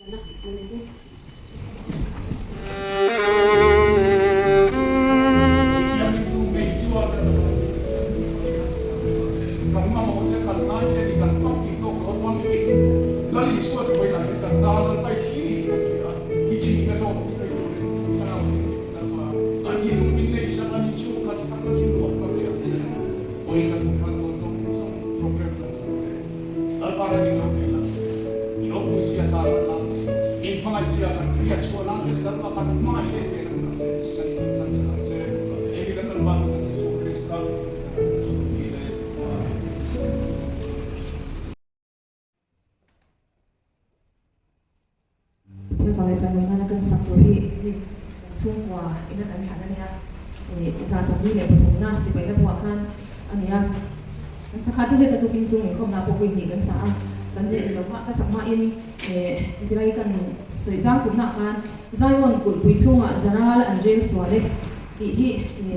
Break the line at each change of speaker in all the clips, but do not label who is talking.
Pathian fang leh chawimawi nana kan sak tur hi hei kan chhungkua ina kan thlan a nia, 143na sipai la buah khan a ni a. Kan sakha te hi ka tukin chung inkhawmna pawh vawi hnih kan sa a, kan leh lo hma ka sak hmain tilai kan sawi tlang tumna khan Zion kulhpui chhungah Zaral an rel sual e tih hi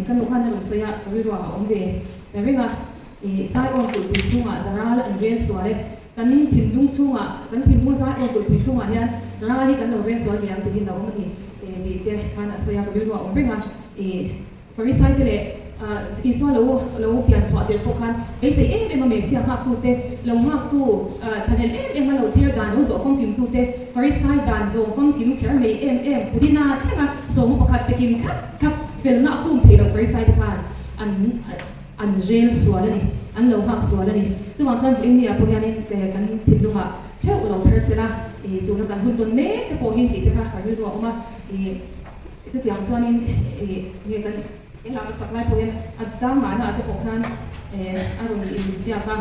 ka nu khan a rawn sawi a, ka rilruah a awm ve ta reng a. Zion kulhpui chhungah Zaral an rel sual e, kan thinlung chhungah kan thinlung Zion kulhpui chhungah hian ral hi kan lo rel sual ve ang tih hi lo awm a ni tih te khan a sawi a, ka rilruah a awm reng a. Farisai te leh Isua lo lo pian chhuah tir pawh khan beisei em em a Messiah nghaktu te, lo nghaktu thlanel em em a lo thlir dan lo zawh famkim tu te, Farisai dan zawm famkim kher mai em em pudina thlenga sawma pakhat pekim thlap thlap felna a khum thei lo Farisai te khan an an rel sual a ni, an lo nghak sual a ni. Chuvang chuan vawiin nia pawh hianin kan thinlungah theuh lo thar sela, tuna kan hun tawn mek te pawh hi tih te kha ka rilru a awm a. Chutiang chuanin nge kan engah ka sak lai pawh hian a chang mahna ah te pawh khan a rawn inziak a,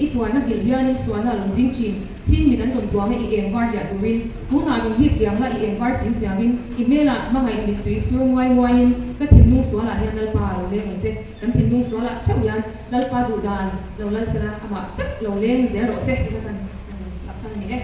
i tuarna nghilh hianin sualna a lo zing thin, chhing mit an rawn tuam a i eng var hliah turin, tunah rawn hlip liang la i eng var sim siamin, i hmelah hmangaih mittui sur nguai nguaiin ka thinlung sualah hian Lalpa a lo leng ang che, kan thinlung sualah theuh hian Lalpa duh dan lo lal sela amah chauh lo leng zel rawh se tih kha kan sak chhan a ni e.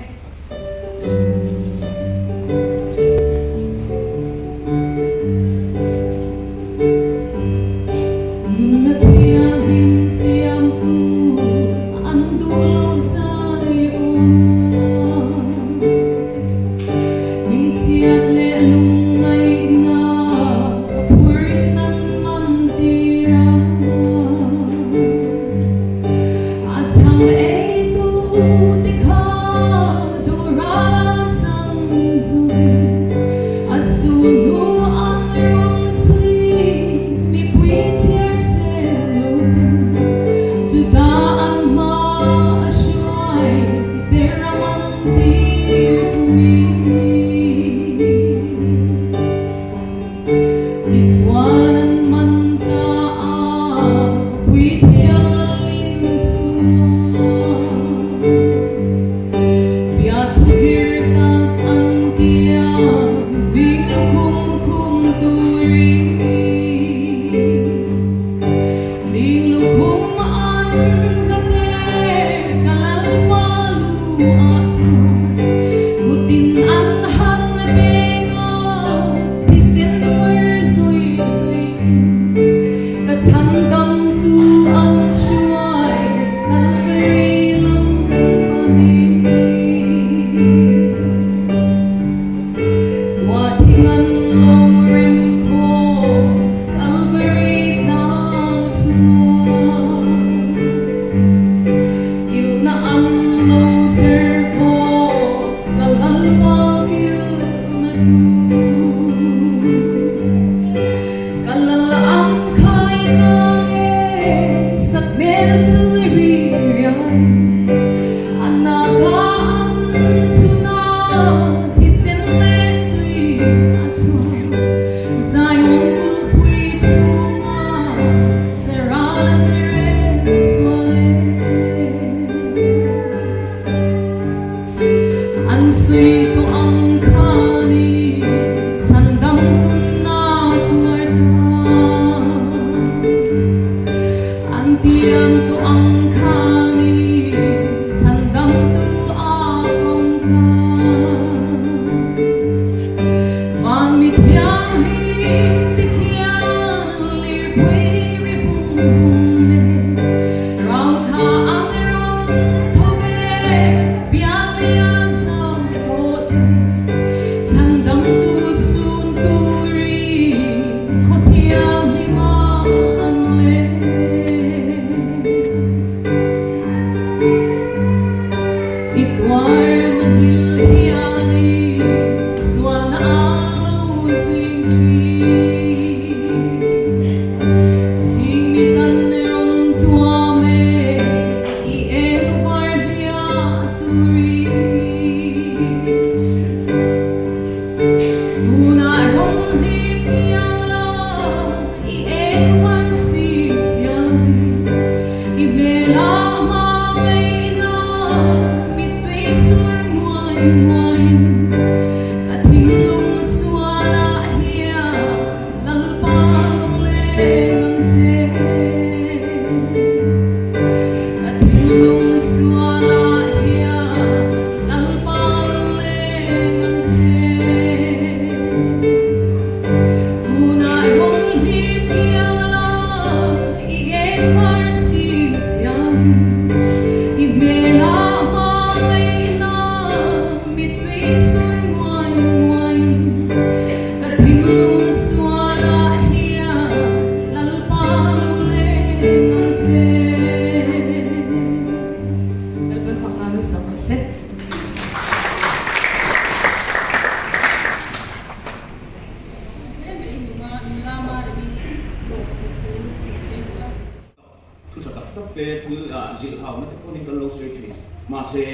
tin kan lo sawi thin. Mahse,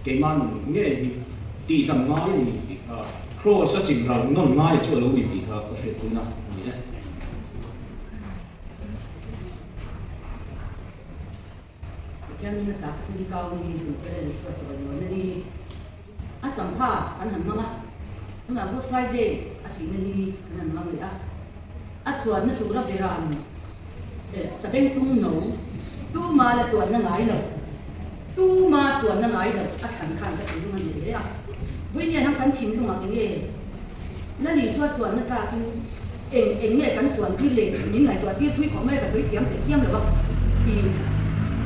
keimah nun ngei hi tihdam ngai a ni tih kha Kraws a chim ral nawn ngaia chu a lo ni tih kha ka hriatpuina a ni e.
Pathian hmasa ka tum kau ni hi hnute leh Isua chawimawi na ni hi a champha kan han hmang a, tunah Good Friday a thihna ni kan han hmang leh a, a chuanna tura beram eh sabengtung no tuma la chuanna ngai lo, tuma chuanna ngai lo a thlan khan ka thinlung a ni hle a, vawiin hian kan thinlungah enge Lal Isua chuanna tlakin eng eng nge kan chuan tir leh min ngaihtuah tir pui khawp mai ka sawi thiam teh chiam lo a ti.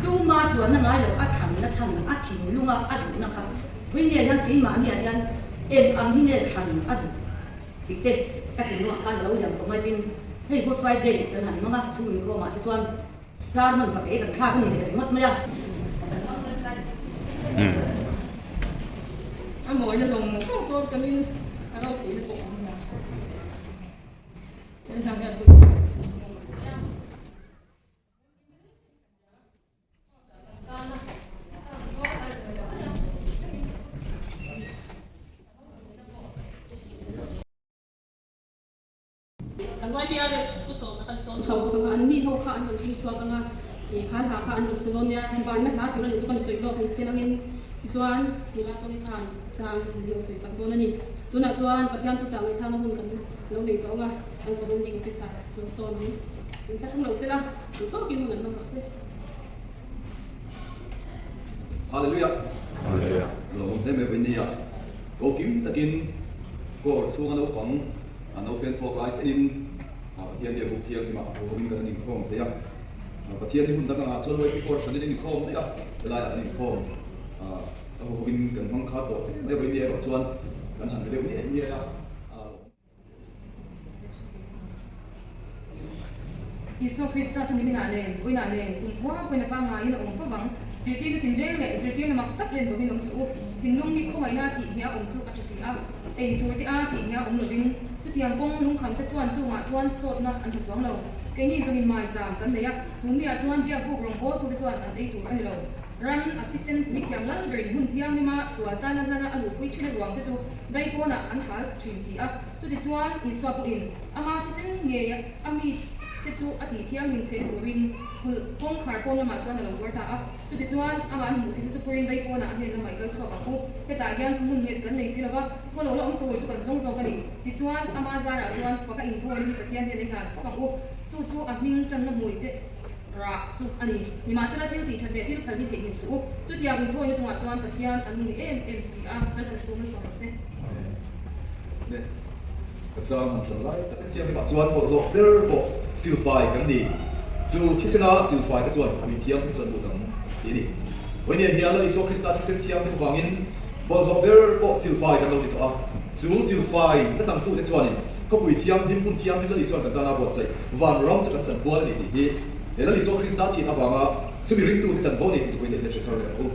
Tuma chuanna ngai lo a thlanna chhan a thinlunga a duhna kha vawi nge hian keimahniah hian eng ang hi nge thlan a duh tih te ka thinlungah khan a lo liam khawp mai tin hei Good Friday kan han hmang a chhung inkhawmah te chuan Sermon ka pe kan thlak a ni leh ringawt mai a.
A mawina zawng zawng sawn kanin a ropui na pawh a awm a. Kan hna hian chu
Kan YPRS pu sawm a kan sawm chho bawk anga, an ni ho kha an rawn thleng chhuak anga, ih khan hla kha an rawn sa dawn nia, vanna hla tur a nih chu kan sawi lawk ni chiang angin tichuan nula chawng khan chang an lo sawi chak dawn a ni. Tunah chuan Pathian thuchah ngaihthlakna hun kan lo nei tawh anga, kan Commanding Officer lo sawn ang. Inthlahrung lo sela, duh tawkin hun an hmang rawh se.
Hallelujah. Hallelujah. Lawm hle mai Vainia. Ko kim takin kawr chhunga naupang a nausen phawk lai chenin Pathian biak buk thianghlimah awmin kan inkhawm thei a. Pathian hi hun dang angah chuan YP kawr hranin an inkhawm daih a, helaiah an inkhawm a huhoin kan hmang kha tawh hle mai Vainia erawh chuan kan han ri deuh niaih niaih a.
Isua Krista chu niminah nen, vawiinah nen, kum khua pawhin a pangngaiin a awm fo vang. Zirtirna tinreng leh zirtirna mak tak len lovin awm suh u. Thinlung hi khawngaihna tih hniah awm chu a tha si a, ei tur te a tih hniah awm lovin chutiang kawng lungkham te chuan chungah chuan sawtna an hmu chuang lo. Keini zawngin maicham kan nei a, chung miah chuan biakbuk rawngbawltu te chuan an ei tur a ni lo. Ran a thisen puithiam lal berin hmun thianghlim a sual tana hlana a luhpui thin aruang te chu daipawnah an hal thin si a. Chutichuan Isua pawhin ama thisen ngei a mi te chu a tih thianghlim theihna turin kulh kawngkhar pawn lamah chuan a lo tuar ta a. Chutichuan amah an hmuh sihna chu phurin daipawnah a hnen lamah i kal chhuak ang u. Hetah hian hmun nghet kan nei si lova, khaw lo la awm tur chu kan zawng zawk a ni. Tichuan ama zarah chuan faka inthawin hi Pathian hnen a inhlan fak ang u. Chu chu a hming tanna hmui te rah chu a ni. Nimahsela thil tih that leh thil phal hi theihnghilh suh u. Chutiang inthawina chungah chuan Pathian an lungni em em si a, an an thu hmasawn rawh se.
Le, ka chang han thlan lai tak thianghlimah chuan bawlhhlawh ber pawh silfai kan ni. Chu thisena silfai te chuan pui thianghlim chuan lut ang tih a ni. Vawinia hian Lal Isua Krista thisen thianghlim avangin bawlhhlawh ber pawh silfai kan lo ni tawh a. Chu silfai na changtute chuanin khawpui thianghlim, hmun thianghlim Lal Isua'n kan tana buatsaih van ram chu kan chanpual a ni tih hi he Lal Isua Krista thin avanga chumi ringtute chanvo a ni tih chu vawinia hian hre thar leh ang u.